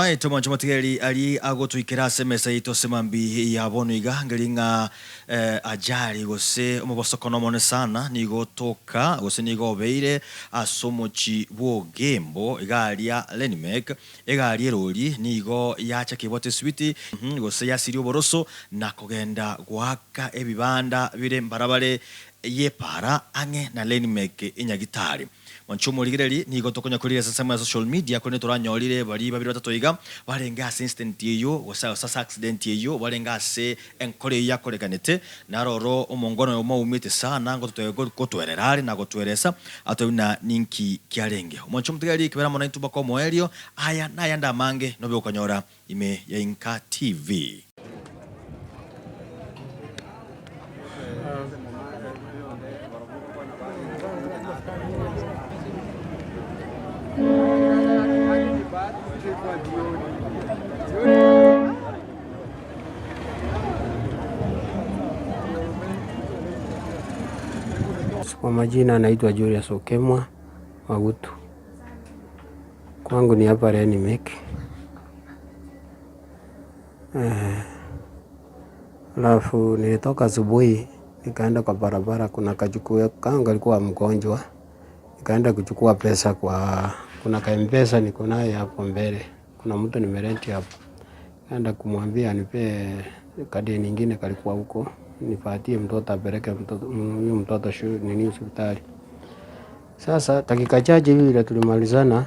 Tomancho matigeri ali agotwikera ase emesa yaito ase mambi ya bono iga ngeri ng'a ajali gose omobosokono omone sana nigo otoka gose nigo obeire ase omochi bwa Ogembo iga aria Lenimek egari erori nigo yacha kebwate eswiti gose yasiria oboroso na kogenda goaka ebibanda bire mbarabare y'epara ang'e na Lenimek enyagitari. Mwanche omorigereri, nigo tokonya korira ase ensemo ya social media, korende toranyorire baria babere batato iga barenge ase incident eyio gose ase accident eyio barenge ase enkoro eyio yakorekanete. Naro oro omongono oyomo oumiete sana ngototwerera are na gotweresa atebie buna ninki kiarenge. Omwanche omotigareri ekebera amo naintwe mpaka omoerio, aya nayande amange nobe okonyora ime ya Inka TV. Kwa majina naitwa Julius Okemwa Magutu. Kwangu ni hapa Renimec. Alafu nilitoka asubuhi nikaenda kwa barabara, kuna kajukuu kangu kalikuwa mgonjwa, nikaenda kuchukua pesa kwa kuna ka M-Pesa niko naye hapo mbele, kuna mtu nimerenti hapo, kaenda kumwambia anipe kadi nyingine kalikuwa huko nipatie mtoto apeleke mtoto huyu mtoto shule nini hospitali. Sasa dakika chache hivi vile tulimalizana,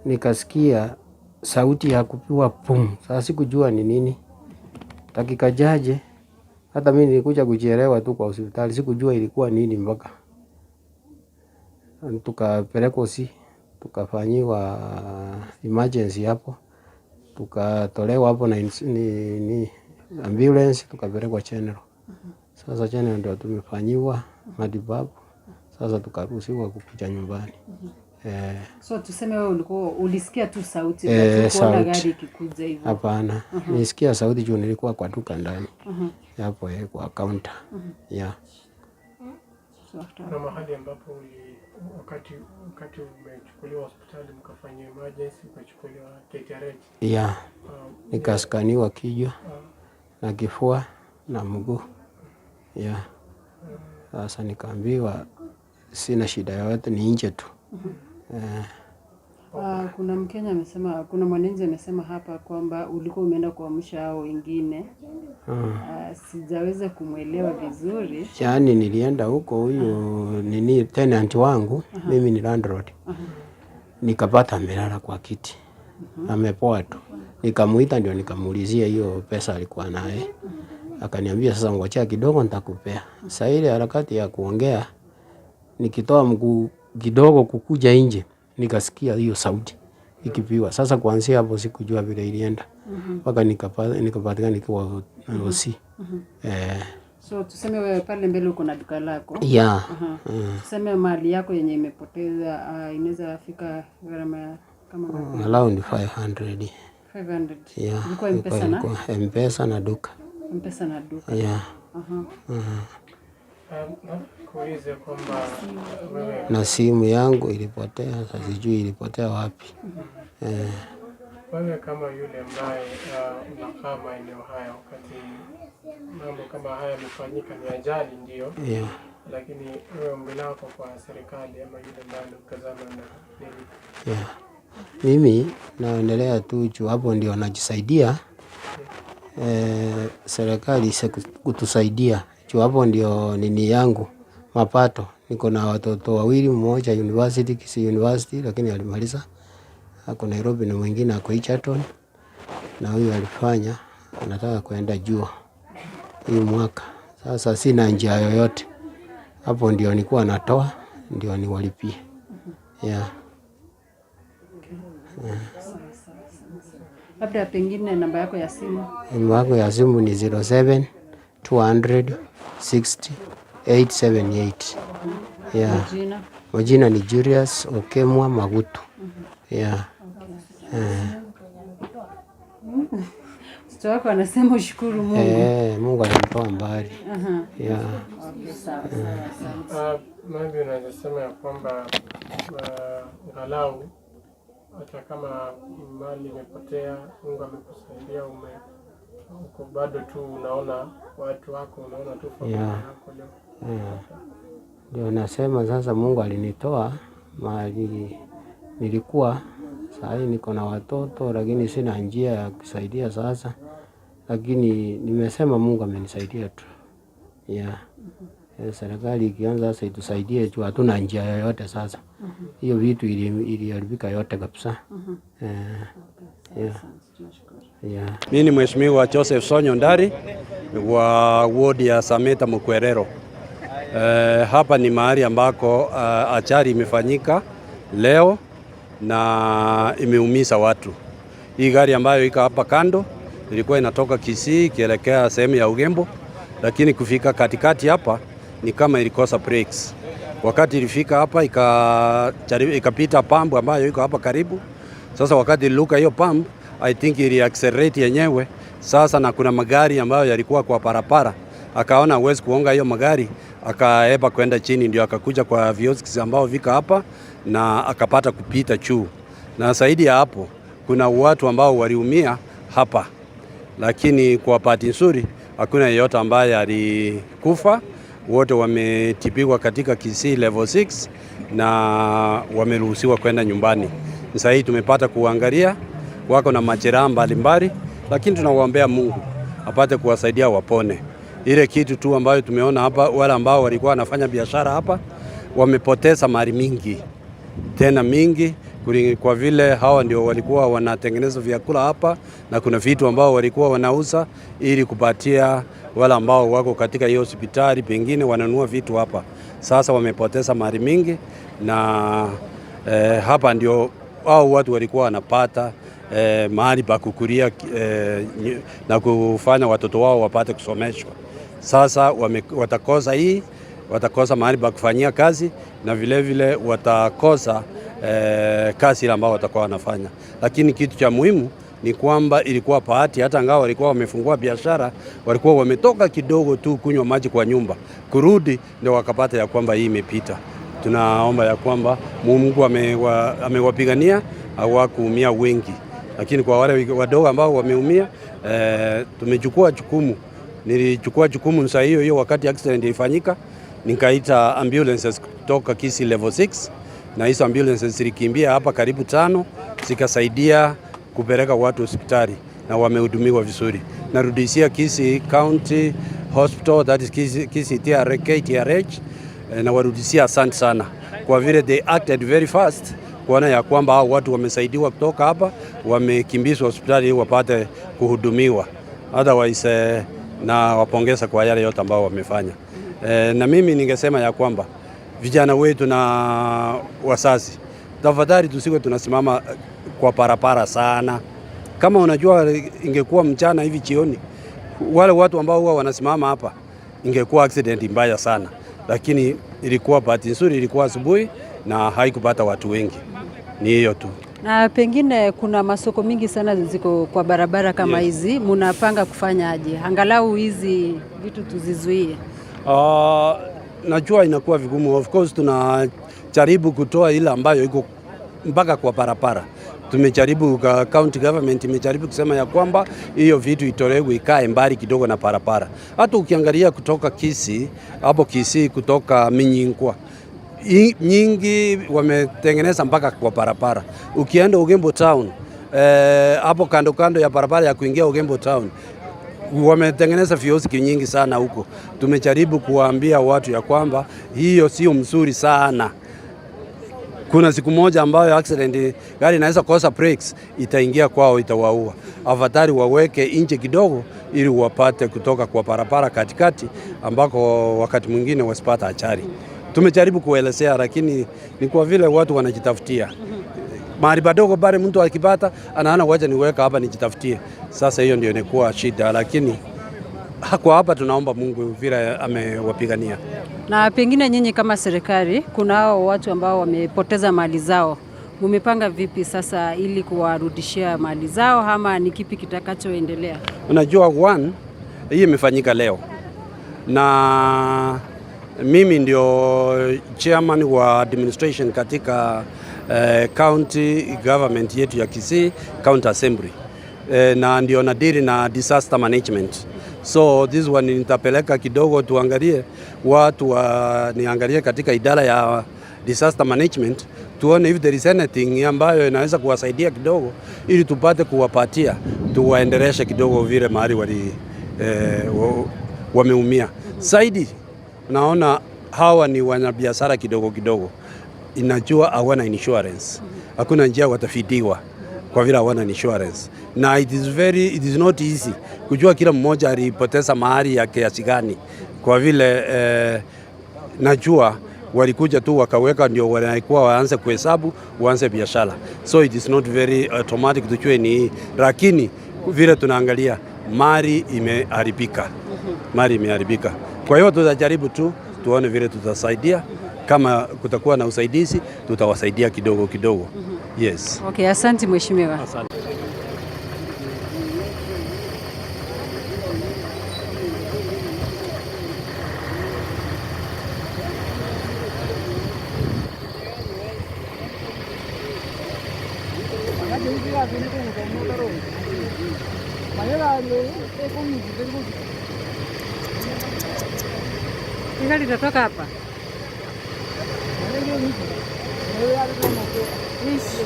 nikasikia sauti ya kupigwa pum. Sasa sikujua ni nini. Dakika chache hata mimi nilikuja kujielewa tu kwa hospitali, sikujua ilikuwa nini mpaka tukapelekwa hosi, tukafanyiwa emergency hapo, tukatolewa hapo na ni ambulance tukapelekwa general. Sasa general ndio tumefanyiwa matibabu, sasa tukaruhusiwa kukuja nyumbani. So tuseme wewe ulikuwa ulisikia tu sauti, kuona sauti. Gari ikikuja hivyo? Hapana, nilisikia sauti juu nilikuwa kwa duka ndani hapo, kwa counter, yeah. So after Kuna mahali ambapo wakati umechukuliwa hospitali mkafanyia emergency ukachukuliwa KTRH? Yeah, nikaskaniwa kichwa na kifua na mguu, yeah. Sasa nikaambiwa sina shida yoyote, ni nje tu. Kuna Mkenya amesema, kuna mwananchi amesema hapa kwamba ulikuwa umeenda kuamsha hao wengine. Sijaweza kumwelewa vizuri. Yaani nilienda huko, huyu nini tenant wangu, mimi ni landlord. Nikapata amelala kwa kiti. Amepoa tu. Nikamuita ndio nikamuulizia hiyo pesa alikuwa naye. Akaniambia sasa ngojea kidogo nitakupea. Sasa ile harakati ya kuongea, nikitoa mguu kidogo kukuja nje, nikasikia hiyo sauti ikipigwa. Sasa kuanzia hapo sikujua vile ilienda. Mpaka nikapatikana nikiwa hosi. So tuseme wewe pale mbele uko na duka lako. Yeah. Tuseme mali yako yenye imepoteza inaweza fika gharama ya kama ngapi? Around 500. 500. Yeah. Ilikuwa M-Pesa na? Ilikuwa M-Pesa na duka. M-Pesa na duka. Yeah. Kuulize kwamba wewe Na simu yangu ilipotea, sasa sijui ilipotea wapi. Wewe kama yule ambaye unakaa maeneo haya, wakati mambo kama haya yamefanyika, ni ajali ndio, lakini wewe ombi lako kwa serikali ama yule ambaye anakutazama na nini? Yeah. Mimi naendelea tu juu hapo ndio najisaidia. Serikali kutusaidia juu hapo ndio nini yangu mapato. Niko na watoto wawili, mmoja university, Kisii University, lakini alimaliza ako Nairobi, na mwingine ako Egerton, na huyu alifanya anataka kuenda juo hii mwaka. Sasa sina njia yoyote, hapo ndio nilikuwa natoa ndio niwalipie. Yeah. Labda pengine namba yako ya simu. Namba yangu ya simu ni 07 200 60 878. Yeah. Jina? Majina ni Julius Okemwa Magutu. Yeah. Mtoto wako anasema ushukuru Mungu. Mungu alimtoa mbali. Yeah. Okay, sawa sawa, asante. Maybe unaweza sema ya kwamba angalau Hata kama mali imepotea, Mungu amekusaidia, uko bado tu unaona watu wako, unaona tu familia yako leo. Yeah. Ndio nasema sasa Mungu alinitoa mahali nilikuwa. Saa hii niko na watoto lakini sina njia ya kusaidia sasa, lakini nimesema Mungu amenisaidia tu. Yeah. Serikali ikianza sasa itusaidie juu hatuna njia yoyote sasa. Hiyo vitu iliharibika yote kabisa. Yeah. Yeah. Mimi ni Mheshimiwa Joseph Sonyo Ndari wa wodi ya Sameta Mukwerero. Hapa ni mahali ambako ajali imefanyika leo na imeumiza watu. Hii gari ambayo iko hapa kando ilikuwa inatoka Kisii ikielekea sehemu ya Ugembo, lakini kufika katikati hapa ni kama ilikosa brakes. Wakati ilifika hapa ikapita pump ambayo iko hapa karibu. Sasa wakati iliruka hiyo pump, I think ili accelerate yenyewe sasa, na kuna magari ambayo yalikuwa kwa barabara, akaona hawezi kugonga hiyo magari, akaepa kwenda chini, ndio akakuja kwa kiosks ambao vika hapa na akapata kupita juu. Na zaidi ya hapo kuna watu ambao waliumia hapa, lakini kwa bahati nzuri hakuna yeyote ambaye alikufa. Wote wametibiwa katika Kisii level 6 na wameruhusiwa kwenda nyumbani. Sasa hii tumepata kuangalia, wako na majeraha mbalimbali, lakini tunawaombea Mungu apate kuwasaidia wapone. Ile kitu tu ambayo tumeona hapa, wale ambao walikuwa wanafanya biashara hapa wamepoteza mali mingi tena mingi, kwa vile hawa ndio walikuwa wanatengeneza vyakula hapa na kuna vitu ambao walikuwa wanauza ili kupatia wale ambao wako katika hiyo hospitali, pengine wananunua vitu hapa. Sasa wamepoteza mali mingi na hapa ndio hao watu walikuwa wanapata mahali pa kukulia na kufanya watoto wao wapate kusomeshwa. Sasa watakosa hii, watakosa mahali pa kufanyia kazi na vile vile watakosa kazi ile ambao watakuwa wanafanya. Lakini kitu cha muhimu ni kwamba ilikuwa bahati, hata ingawa walikuwa wamefungua biashara, walikuwa wametoka kidogo tu kunywa maji kwa nyumba, kurudi ndio wakapata ya kwamba hii imepita. Tunaomba ya kwamba Mungu amewapigania, hawakuumia wengi, lakini kwa wale wadogo ambao wameumia, tumechukua jukumu. Nilichukua jukumu saa hiyo hiyo wakati accident ilifanyika, nikaita ambulances kutoka Kisii level 6 na hizo ambulances zilikimbia hapa karibu 5 zikasaidia kupeleka watu hospitali na wamehudumiwa vizuri. Narudishia Kisii County Hospital, that is Kisii TRK, TRH, na warudishia asante sana kwa vile they acted very fast kuona ya kwamba hao watu wamesaidiwa kutoka hapa, wamekimbizwa hospitali wapate kuhudumiwa. Otherwise na wapongeza kwa yale yote ambao wamefanya. Na mimi ningesema ya kwamba vijana wetu na wazazi, tafadhali tusiwe tunasimama kwa barabara sana. Kama unajua ingekuwa mchana hivi jioni, wale watu ambao huwa wanasimama hapa, ingekuwa accident mbaya sana, lakini ilikuwa bahati nzuri, ilikuwa asubuhi na haikupata watu wengi. Ni hiyo tu. Na pengine kuna masoko mingi sana ziko kwa barabara kama hizi, munapanga kufanya aje angalau hizi vitu tuzizuie? Najua inakuwa vigumu. Of course tunajaribu kutoa ile ambayo iko mpaka kwa barabara. Tumejaribu, county government imejaribu kusema ya kwamba hiyo vitu itolewe ikae mbali kidogo na barabara. Hata ukiangalia kutoka Kisii, hapo Kisii kutoka Minyingwa nyingi wametengeneza mpaka kwa barabara. Ukienda Ugembo town hapo kando kando ya barabara ya kuingia Ugembo town wametengeneza vioski nyingi sana huko. Tumejaribu kuwaambia watu ya kwamba hiyo sio mzuri sana. Kuna siku moja ambayo accident gari inaweza kosa brakes, itaingia kwao, itawaua. Afadhali waweke nje kidogo, ili wapate kutoka kwa barabara katikati, ambako wakati mwingine wasipata ajali. Tumejaribu kuelezea, lakini ni kwa vile watu wanajitafutia mahali padogo pale, mtu akipata anaona wacha niweka hapa nijitafutie. Sasa hiyo ndio inakuwa shida, lakini kwa hapa tunaomba Mungu vile amewapigania. Na pengine nyinyi kama serikali, kuna hao watu ambao wamepoteza mali zao, mumepanga vipi sasa ili kuwarudishia mali zao ama ni kipi kitakachoendelea? Unajua, one hii imefanyika leo na mimi ndio chairman wa administration katika County government yetu ya Kisii, County Assembly, na ndio nadeal na disaster management. So this one nitapeleka kidogo tuangalie watu niangalie katika idara ya disaster management tuone if there is anything ambayo inaweza kuwasaidia kidogo, ili tupate kuwapatia tuwaendeleshe kidogo vile mahali wali wameumia zaidi. Naona hawa ni wanabiashara kidogo kidogo, inajua hawana insurance, hakuna njia watafidiwa kwa vile hawana insurance, na it is not easy kujua kila mmoja alipoteza mahali ya kiasi gani, kwa vile najua walikuja tu wakaweka, ndio wanakuwa waanze kuhesabu waanze biashara, so it is not very automatic tujue ni hii, lakini vile tunaangalia mali imeharibika, mali imeharibika. Kwa hiyo tutajaribu tu tuone vile tutasaidia, kama kutakuwa na usaidizi tutawasaidia kidogo kidogo. Yes. Okay, asante mheshimiwa. Asante. Gari litatoka hapa. Ish.